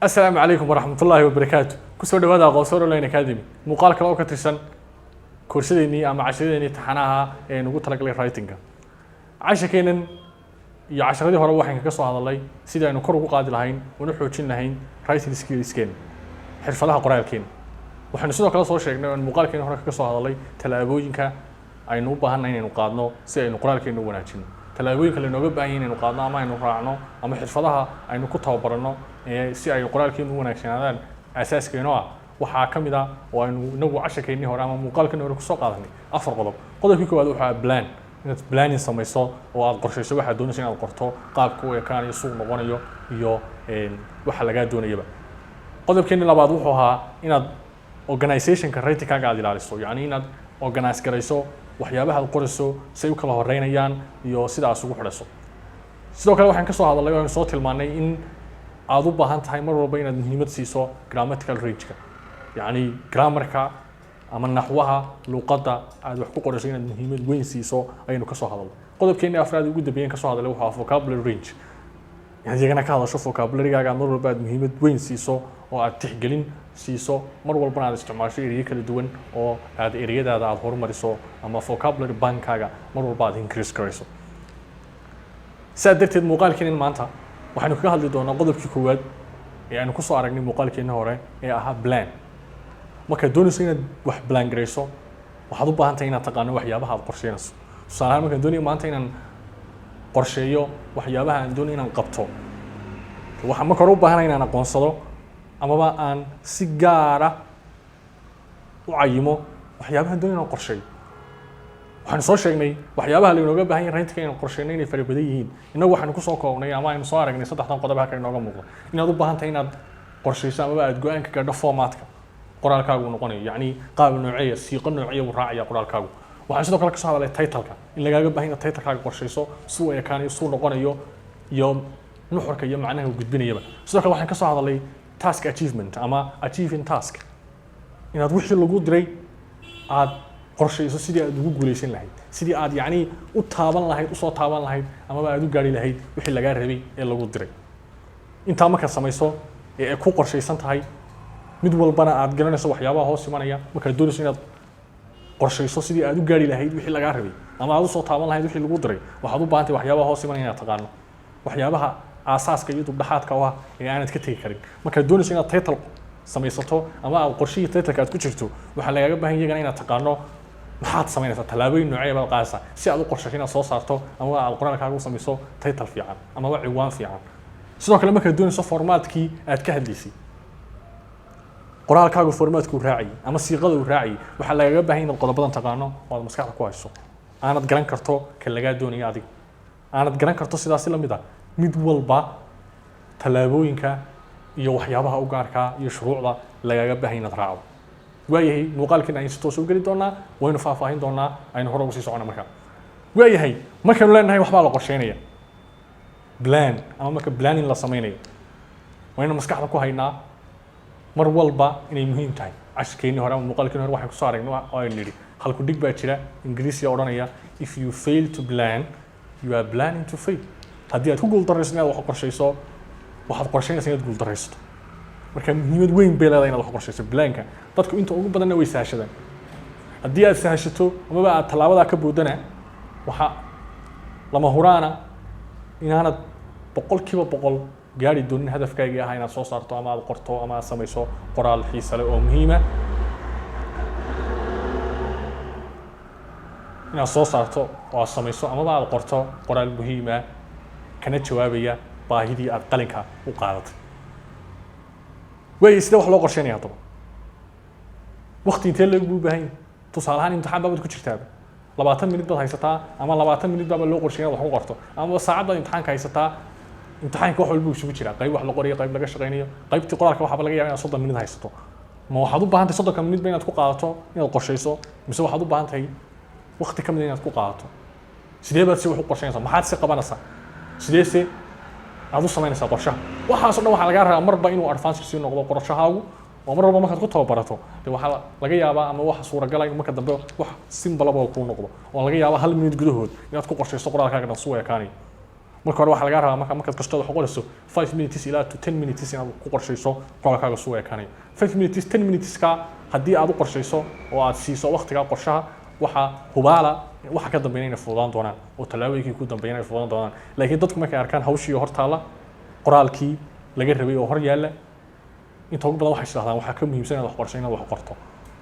Asalaamu calaykum waraxmatullaahi wabarakaatu. Kusoo dhawaada Aqoonsoor Online Academy, muuqaal kale oo ka tirsan koorsadeennii ama casharadeenii taxanaha ee nugu talagalay writingka. Casharkeennan iyo casharadii hore waxaan kaga soo hadalnay sidii aynu kor ugu qaadi lahayn una xoojin lahayn writing skillskeena, xirfadaha qoraalkeena. Waxaynu sidoo kale soo sheegnay oo aynu muuqaalkeena hore kaga soo hadalnay tallaabooyinka aynu u baahannahay inaynu qaadno si aynu qoraalkeena u wanaajino, tallaabooyinka laynooga baahan yahay inaynu qaadno ama aynu raacno ama xirfadaha aynu ku tababaranno ee si ay qoraalkeenu u wanaagsanaadaan aasaaskeenoo ah. Waxaa ka mid ah oo aynu inagu casharkeennii hore ama muuqaalkeennii hore kusoo qaadanay afar qodob. Qodobkii koowaad wuxuu ahaa plan, inaad planning samayso oo aad qorshayso waxaad doonayso inaad qorto, qaabka u ekaanayo, suuq noqonayo iyo waxa lagaa doonayaba. Qodobkeennii labaad wuxuu ahaa inaad organizationka writingkaaga aad ilaaliso, yacni inaad organize garayso waxyaabaha aad qorayso, si ay u kala horeynayaan iyo sida aad isugu xidhayso. Sidoo kale waxaan ka soo hadalnay oo aynu soo tilmaannay in aad u baahan tahay mar walba inaad muhiimad siiso grammatical range-ka, yacni grammarka ama naxwaha luqadda aad wax ku qorayso inaad muhiimad weyn siiso ayaynu ka soo hadalnay. Qodobkeennii afraad ugu dambeeyeen ka soo hadalay wuxuu ahaa vocabulary range, inaad iyagana ka hadasho vocabulary-gaaga mar walba aad muhiimad weyn siiso oo aad tixgelin siiso, mar walbana aad isticmaasho ereyo kala duwan oo aad ereyadaada aad horumariso ama vocabulary bankkaaga mar walba aad increase garayso. Sidaa darteed muuqaalkeenan maanta waxaynu kaga hadli doonaa qodobkii koowaad ee aynu kusoo aragnay muuqaalkeenii hore ee ahaa plan. Markaad doonayso inaad wax plan garayso, waxaad u baahan tahay inaad taqaano waxyaabaha aad qorsheynayso. Tusaale ahaan, markaan doonayo maanta inaan qorsheeyo waxyaabaha aan doonayo inaan qabto, waxaan marka hore u baahanahay inaan aqoonsado amaba aan si gaara u cayimo waxyaabahan doonayo inaan qorsheeyo. Waxaanu soo sheegnay waxyaabaha laynooga baahan yahay writingka inaan qorsheyno inay fara badan yihiin. Innagu waxaanu kusoo koobnay ama aynu soo aragnay saddexdan qodob halkan inooga muuqda: inaad u baahan tahay inaad qorshayso amaba aad go-aan ka gaadho formatka qoraalkaagu uu noqonayo, yacni qaab nooceeya, siiqo nooceeya uu raacaya qoraalkaagu. Waxaan sidoo kale kasoo hadalay titleka, in lagaaga baahan inaad titlekaaga qorshayso, suu ekaanayo, suu noqonayo iyo nuxurka iyo macnaha uu gudbinayaba. Sidoo kale waxaan kasoo hadalay task achievement ama achieving task, inaad wixii lagu diray aad qorshayso sidii aad ugu guuleysan lahayd, sidii aad yacni u taaban lahayd, usoo taaban lahayd amaba aad u gaari lahayd wixii lagaa rabay ee lagu diray. Intaa markaad samayso ee ay ku qorshaysan tahay, mid walbana aad garanayso waxyaabaha hoos imanaya, markaad doonayso inaad qorshayso sidii aad u gaari lahayd wixii lagaa rabay ama aad usoo taaban lahayd wixii lagu diray, waxaad u baahan tahay waxyaabaha hoos imanaya inaad taqaano, waxyaabaha aasaaska iyo dubdhaxaadka u ah ee aanad ka tegi karin. Markaad doonayso inaad title samaysato ama aad qorshihii titleka aad ku jirto, waxaa lagaaga baahan iyagana inaad taqaano maxaad samaynaysaa, tallaabooyin noocee baad qaadaysaa si aad u qorshayso inaad soo saarto ama aad qoraalkaaga u samayso title fiican amaba ciwaan fiican. Sidoo kale markaad doonayso formatkii aad ka hadlaysay, qoraalkaagu formatka uu raacayay ama siiqada uu raacayay, waxaa lagaga baahan inaad qodobadan taqaano oo aad maskaxda ku hayso, aanad garan karto ka lagaa doonayo adiga, aanad garan karto. Sidaasi la mid ah mid walba tallaabooyinka iyo waxyaabaha u gaarkaa iyo shuruucda lagaga baahan inaad raacdo. Waayahay, muuqaalkiina aynu si toos u geli doonaa, waynu faahfaahin doonaa, aynu hore ugu sii socona. Markaa waayahay, markaynu leenahay waxbaa la qorsheynaya, plan, ama marka planning la sameynayo, waynu maskaxda ku haynaa mar walba inay muhiim tahay. Cashirkeennii hore ama muuqaalkeenii hore waxaan kusoo aragnay oo aynu nidhi halku dhig baa jira Ingiriisiya odhanaya: "If you fail to plan, you are planning to fail." Haddii aad ku guuldarayso inaad wax qorshayso, waxaad qorsheynaysaa inaad guuldaraysato. Marka muhiimad weyn bay leedahay inaad wax qorshayso. Planka dadku inta ugu badanna way sahashadaan. Haddii aad sahashato amaba aad tallaabadaa ka boodana, waxaa lama huraana inaanad 100% gaari doonin hadafkaagii ahaa inaad soo saarto ama aad qorto ama aad samayso qoraal xiise leh oo muhiima, inaad soo saarto oo aad samayso amaba aad qorto qoraal muhiima kana jawaabaya baahidii aad qalinka u qaadatay. Waayo, sidee wax loo qorsheynaya haddaba? Waqti intee leeg buu u baahan yahay? Tusaale ahaan, imtixaan baabaad ku jirtaaba, 20 minid baad haysataa ama 20 minid baaba loo qorsheeyay inaad wax ku qorto, ama saacad baad imtixaanka haysataa. Imtixaanka wax walba isugu jiraa, qayb wax la qorayo, qayb laga shaqeynayo. Qaybtii qoraalka waxaaba laga yaaba inaad 30 minid haysato. Ma waxaad u baahan tahay 30-ka minidba inaad ku qaadato inaad qorshayso, mise waxaad u baahan tahay waqti ka mid inaad ku qaadato? Sidee baad si wax u qorsheynaysaa? Maxaad si qabanaysaa? Sidee se aad u samaynaysaa qorshaha? Waxaasoo dhan waxaa lagaa rabaa marba inuu advance sii noqdo qorshahaagu, oo mar walba markaad ku tababarato dee waxaa laga yaabaa ama waxa suuragala in marka dambe wax simbalaba kuu noqdo, oo laga yaabaa hal minid gudahood inaad ku qorshayso qoraalkaaga dhan suu ekaanayo. Marka hore waxaa lagaa rabaa markaad kastood wax qorayso 5 minutes ilaa to 10 minutes inaad ku qorshayso qoraalkaaga suu ekaanayo. 5 minutes, 10 minuteska haddii aad u qorshayso oo aad siiso waqtigaa qorshaha, waxa hubaala waxa ka dambeeyna inay fududaan doonaan oo tallaabooyinkii ku dambeeyna ay fududaan doonaan. Laakiin dadku markay arkaan hawshii hor taalla, qoraalkii laga rabay oo hor yaalla, inta ugu badan waxay isdhahdaan waxaa ka muhiimsan inaad wax qorsho, inaad wax qorto.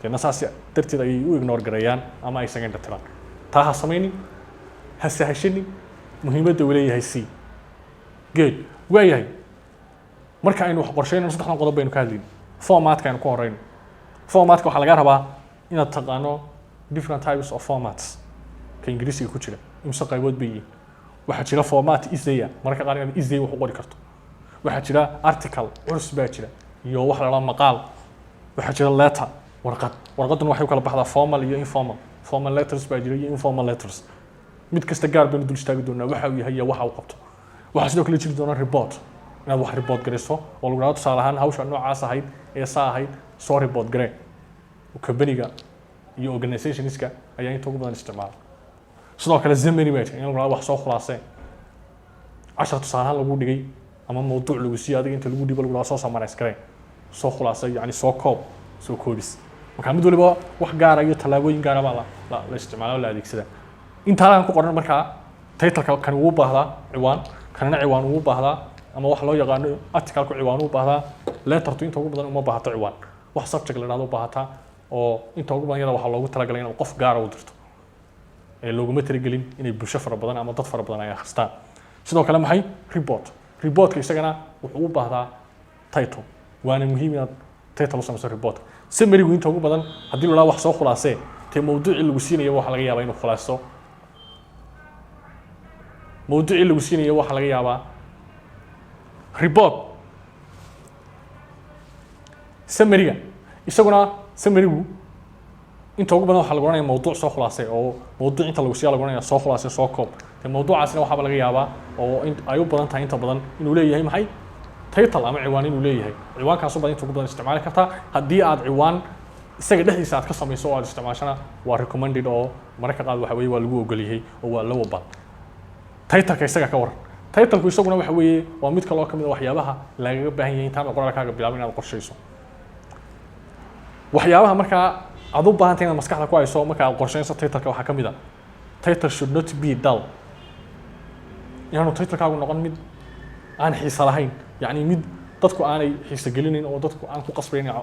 Deedna saas darteed ayay u ignore gareeyaan ama ay isaga indhatiraan. Taa ha samaynin, ha sahashanin muhiimadda uu leeyahay. C good waayahay. Marka aynu wax qorsheynayno, saddexdan qodob baynu ka hadlayno. Formatka aynu ku horeyno. Formatka waxaa laga rabaa inaad taqaano different types of formats ka Ingiriisiga ku jira. Imse qaybood bay yihiin? Waxaa jira format essay, mararka qaar inaad essay wax u qori karto. Waxaa jira article culus baa jira iyo wax la dhaho maqaal. Waxaa jira letter, warqad. Warqaduna waxay u kala baxdaa formal iyo informal. Formal letters baa jira iyo informal letters. Mid kasta gaar baynu dul istaagi doonaa waxa uu yahay iyo waxa uu qabto. Waxaa sidoo kale jiri doona report, inaad wax report garayso oo lagu dhahdo tusaale ahaan hawsha noocaas ahayd ee saa ahayd soo report garee. Companyga iyo organizationska ayaa inta ugu badan isticmaala. Sidoo kale summary baa jira, in lagu dhahdo wax soo khulaasee, cashar tusaale ahaan lagu dhigay ama mawduuc lagu siiyey adiga, inta lagu dhibo lagu dhahdo soo summarize garee, soo khulaasay, yacni soo koob, soo koobis. Marka mid waliba wax gaara iyo tallaabooyin gaara baa la isticmaala oo la adeegsadaa. Intaan ku qoran markaa titleka, kan ugu baahdaa ciwaan, kanana ciwaan ugu baahdaa, ama wax loo yaqaano articleku ciwaan ugu baahdaa. Lettertu inta ugu badan uma baahato ciwaan, wax subject la dhahdo u baahataa, oo inta ugu badan iyada waxaa loogu talagalay inaad qof gaara u dirto ee looguma talagelin inay bulsho fara badan ama dad fara badan ay akhristaan. Sidoo kale maxay? Report. Reportka isagana wuxuu u baahdaa title, waana muhiim inaad title u samayso reportka. Summarygu inta ugu badan haddii la wax soo khulaasee, tee mawduucii lagu siinayo waxaa laga yaabaa inuu khulaaso mawduucii lagu siinayo waxaa laga yaabaa. Report summaryga isaguna, summarygu inta ugu badan waxaa lagu oranaya mawduuc soo khulaasay, oo mawduuc inta lagu siiya lagu oranaya soo khulaasay, soo koob. Dee mawduucaasina waxaaba laga yaabaa oo ay u badan tahay inta badan inuu leeyahay maxay? Title ama ciwaan inuu leeyahay. Ciwaankaasu baad inta ugu badan isticmaali kartaa. Haddii aad ciwaan isaga dhexdiisa aad ka samayso oo aad isticmaashana, waa recommended, oo mararka qaar waxa weeye waa lagu ogol yahay oo waa loo waban. Titleka isaga ka waran? Titleku isaguna waxa weeye waa mid kaloo ka mid a waxyaabaha lagaga baahan yahay intaan qoraalkaaga bilaabin inaad qorshayso. Waxyaabaha markaa aad u baahantay inaad maskaxda ku hayso marka aad qorsheynayso titleka waxaa ka mid a: title should not be dull, inaanu titlekaagu noqon mid aan xiisa lahayn, yacni mid dadku aanay xiisa gelinayn oo dadku aan ku qasbayn inay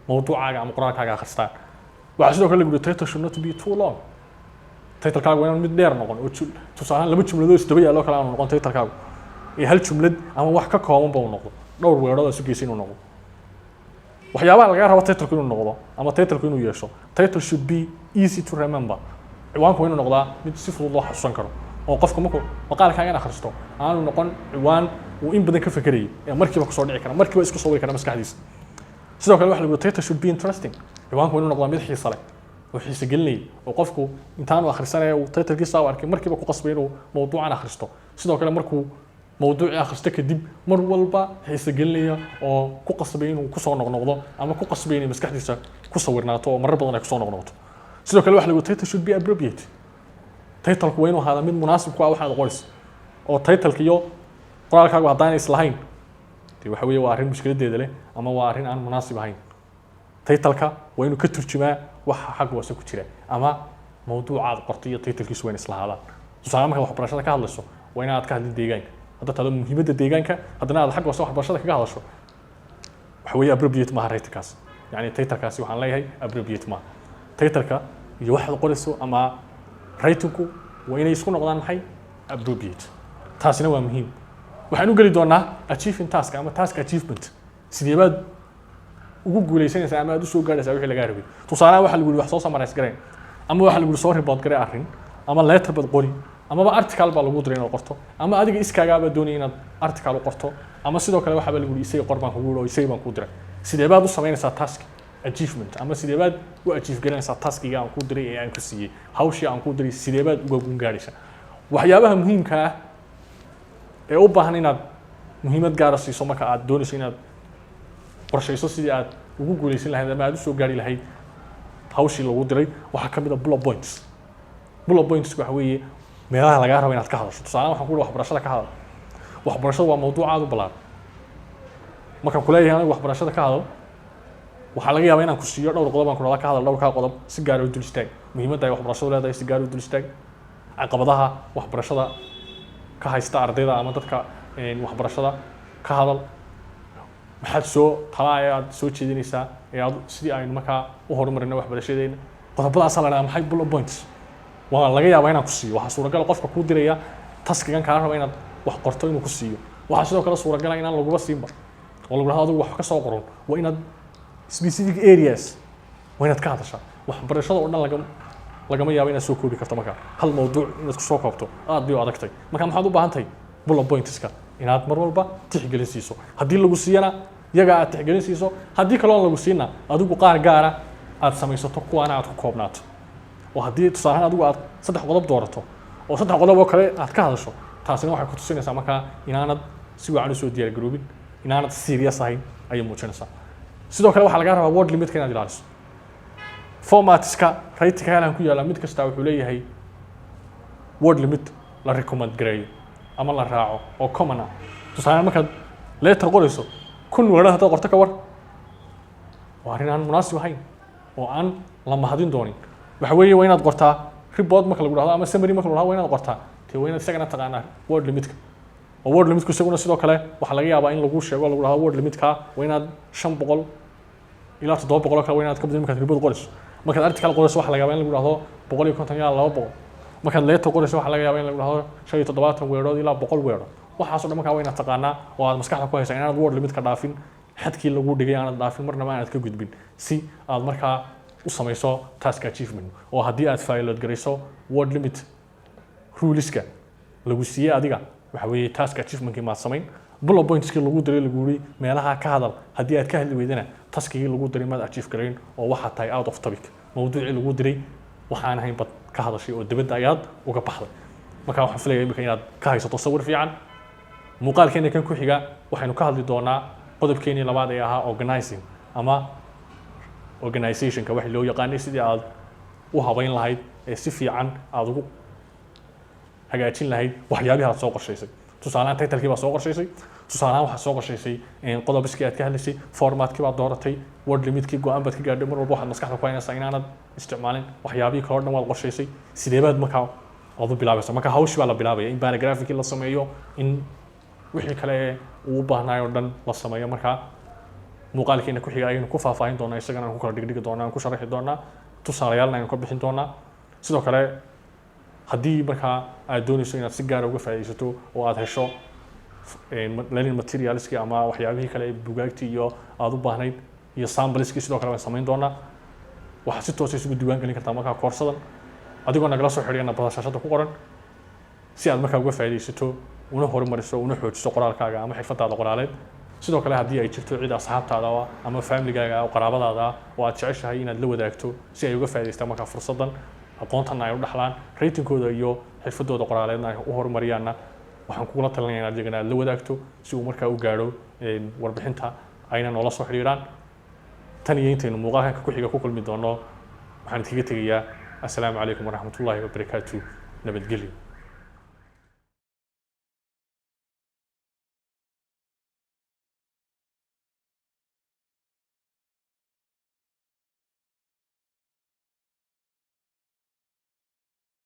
mawduucaaga ama qoraalkaaga akhristaan. Waxaa sidoo kale lagu yidhi title should not be too long. Titlekaagu waa inaanu mid dheer noqon oo tusaale ahaan laba jumladood isdaba yaallo kale aanu noqon titlekaagu, ee hal jumlad ama wax ka kooban ba uu noqdo, dhowr weerood oo isu geysa inuu noqdo. Waxyaabaha laga rabo titleku inuu noqdo ama titleku inuu yeesho: title should be easy to remember. Ciwaanku waa inuu noqdaa mid si fudud loo xasuusan karo, oo qofku markuu maqaalkaagan akhristo aanu noqon ciwaan uu in badan ka fekerayay ee markiiba kusoo dhici kara, markiiba isku sawiri kara maskaxdiisa. Sidoo kale waxa lagu yidhi title should be interesting. Ciwaanku waa inuu noqdaa mid xiisa leh oo xiise gelinaya, oo qofku intaanu akhrisanaya uu titlekiisa u arkay markiiba ku qasbay inuu mawduucan akhristo. Sidoo kale markuu mawduucii akhristo kadib, mar walba xiise gelinaya oo ku qasbay inuu kusoo noqnoqdo ama ku qasbay inay maskaxdiisa ku sawirnaato oo marar badan ay kusoo noqnoqoto. Sidoo kale waxa lagu title should be appropriate. Titleku waa inuu ahaadaa mid munaasib ku ah waxaad qorayso, oo titleka iyo qoraalkaagu haddaanay islahayn, dee waxa weeye waa arrin mushkiladeeda leh ama waa arrin aan munaasib ahayn. Titleka waa inuu ka turjumaa waxa xagga hoose ku jira, ama mawduuca aad qortay iyo titlekiisu waa in islahaadaan. Tusaale, markaad waxbarashada ka hadlayso, waa inaad ka hadlin deegaanka. Hadda tahdo muhiimadda deegaanka, haddana aad xagga hoose waxbarashada kaga hadasho, waxa weeye appropriate maaha writingkaas, yani titlekaasi waxaan leeyahay appropriate maaha. Titleka iyo waxaad qorayso ama writingku waa inay isku noqdaan maxay? Appropriate. Taasina waa muhiim. Waxaan u geli doonaa achieving task ama task achievement. Sidee baad ugu guuleysanaysaa ama aad usoo gaadhaysaa wixii lagaa rabay? Tusaalaha, waxaa lagu yidhi wax soo summarize gareen, ama waxaa lagu yidhi soo report garee arrin, ama letter baad qori, amaba article baa lagu diray inaad qorto, ama adiga iskaagaabaa doonaya inaad article u qorto, ama sidoo kale waxaaba lagu yidhi isaga qor baan kugu yidhi oo isaga baan kuu diray. Sidee baad u samaynaysaa task achievement ama sidee baad u achieve garanaysaa taskiga aan kuu diray ee aan ku siiyey, hawshii aan kuu diray, sidee baad uga gun gaadhaysaa? Waxyaabaha muhiimka ah ee u baahan inaad muhiimad gaara siiso marka aad doonayso inaad qorshayso sidii aad ugu guuleysan lahayd ama aad usoo gaari lahayd hawshii lagu diray, waxaa ka mid a bullet points. Bullet points waxa weeye Meelaha lagaa rabo inaad ka hadasho, tusaale waxaan ku uhi waxbarashada ka hadal. Waxbarashadu waa mawduuc aad u ballaaran. Markaan kuleeyahay anigu waxbarashada ka hadal, waxaa laga yaabaa inaan ku siiyo dhowr qodob, aan ku dhahdo ka hadal dhowrkaa qodob, si gaar u dul istaag muhiimadda ay waxbarashadu leedahay, si gaar u dul istaag caqabadaha waxbarashada ka haysta ardayda ama dadka waxbarashada ka hadal, maxaad soo talaa ee aad soo jeedinaysaa ee aad sidii aynu markaa u horumarino waxbarashadeena. Qodobadaasaa la dhahaa maxay? Bullet points. Waa laga yaabaa inaan ku siiyo. Waxaa suuragala qofka kuu diraya taskigan kaa raba inaad wax qorto inuu ku siiyo. Waxaa sidoo kale suuragala inaan laguba siinba oo lagu dhahdo adigu wax ka soo qoron. Waa inaad specific areas waa inaad ka hadashaa. Waxbarashada oo dhan lagama yaabo inaad soo koobi karto. Marka hal mawduuc inaad ku soo koobto aad bay u adagtay. Marka maxaad u baahan tahay? Bullet pointska inaad mar walba tixgelin siiso. Haddii lagu siiyana iyaga aad tixgelin siiso, haddii kaloon lagu siina adigu qaar gaara aad samaysato, kuwaana aad ku koobnaato. Oo haddii tusaalehaan adigu aad saddex qodob doorato oo saddex qodob oo kale aad ka hadasho, taasina waxay ku tusinaysaa markaa inaanad si wacan usoo diyaargaroobin, inaanad serious ahayn ayay muujinaysaa. Sidoo kale waxaa lagaa rabaa word limitka inaad ilaaliso. Formatska writingka halkan ku yaalla mid kasta wuxuu leeyahay word limit la recommend gareeyo ama la raaco oo common ah. Tusaale, markaad letter qorayso, 1000 weedho haddaad qorto, ka war? Waa arrin aan munaasib ahayn oo aan la mahadin doonin. Waxa weeye waa inaad qortaa report marka lagu dhahdo ama summary marka lagu dhahdo, waa inaad qortaa tee, waa inaad isagana taqaanaa word limitka. Oo word limitku isaguna sidoo kale waxaa laga yaabaa in lagu sheego, lagu dhahdo word limitka waa inaad 500 ilaa 700 oo kale waa inaad ka badin markaad report qorayso. Markaad article qorayso, waxaa laga yaabaa in lagu dhahdo 150 ilaa 200. Markaad letter qorayso, waxaa laga yaabaa in lagu dhahdo 75 weedhood ilaa 100 weedhood. Waxaasoo dhan markaa waa inaad taqaanaa oo aad maskaxda ku haysaa inaanad word limitka dhaafin, xadkii lagu dhigay aanad dhaafin, marnaba aanad ka gudbin, si aad markaa u samayso task achievement. Oo haddii aad violate garayso word limit ruleska lagu siiyey adiga, waxa weeye task achievementkii maad samayn. Bullet pointskii lagu diray, lagu yiri meelaha ka hadal, haddii aad ka hadli weydana, taskigii lagu diray maad achieve garayn oo waxaad tahay out of topic. Mawduucii lagu diray waxaan ahayn bad ka hadashay oo dibadda ayaad uga baxday. Marka waxaan filaya imika inaad ka haysato sawir fiican. Muuqaalkeena kan ku xiga waxaynu ka hadli doonaa qodobkeenii labaad ee ahaa organizing ama organizationka waxa loo yaqaanay, sidii aad u habayn lahayd ee si fiican aad ugu hagaajin lahayd waxyaabihii aad soo qorshaysay. Tusaalehaan titlekii baad soo qorshaysay, tusaalehaan waxaad soo qorshaysay qodobiskii aad ka hadlaysay, formatkii baad dooratay, word limitkii go'aan baad ka gaadhay, mar walba waxaad maskaxda ku haynaysaa inaanad isticmaalin. Waxyaabihii kale oo dhan waad qorshaysay. Sidee baad markaa aad u bilaabaysa? Marka hawshii baa la bilaabaya, in paragraphikii la sameeyo, in wixii kale ee uu u baahnaay oo dhan la sameeyo. Markaa muuqaalkeena ku xiga ayaynu ku faahfaahin doonaa isagana, aan ku kala dhigdhigi doonaa, aan ku sharaxi doonaa, tusaalayaalna aynu ka bixin doonaa. Sidoo kale haddii markaa aad doonayso inaad si gaara uga faa'iidaysato oo aad hesho learning materialskii ama waxyaabihii kale ee bugaagtii iyo aad u baahnayd iyo sampleskii, sidoo kale waan samayn doonaa. Waxaad si toosa isugu diiwaan gelin kartaa markaa koorsadan adigoo nagala soo xidhiya nambada shaashadda ku qoran, si aad markaa uga faa'iidaysato, una horumariso, una xoojiso qoraalkaaga ama xirfadaada qoraaleed. Sidoo kale haddii ay jirto cid asxaabtaada ah ama familigaaga ah oo qaraabadaada ah oo aad jeceshahay inaad la wadaagto si ay uga faa'iidaystaan markaa fursaddan, aqoontanna ay u dhaxlaan, writingkooda iyo xirfadooda qoraaleedna ay u horumariyaanna, waxaan kugula talinaya inaad iyagana aad la wadaagto si uu markaa u gaadho warbixinta, ayna noola soo xidhiidhaan. Tan iyo intaynu muuqaalkan ku xiga ku kulmi doono, waxaan idinkaga tegayaa assalaamu calaykum waraxmatullaahi wabarakaatu. Nabadgelyo.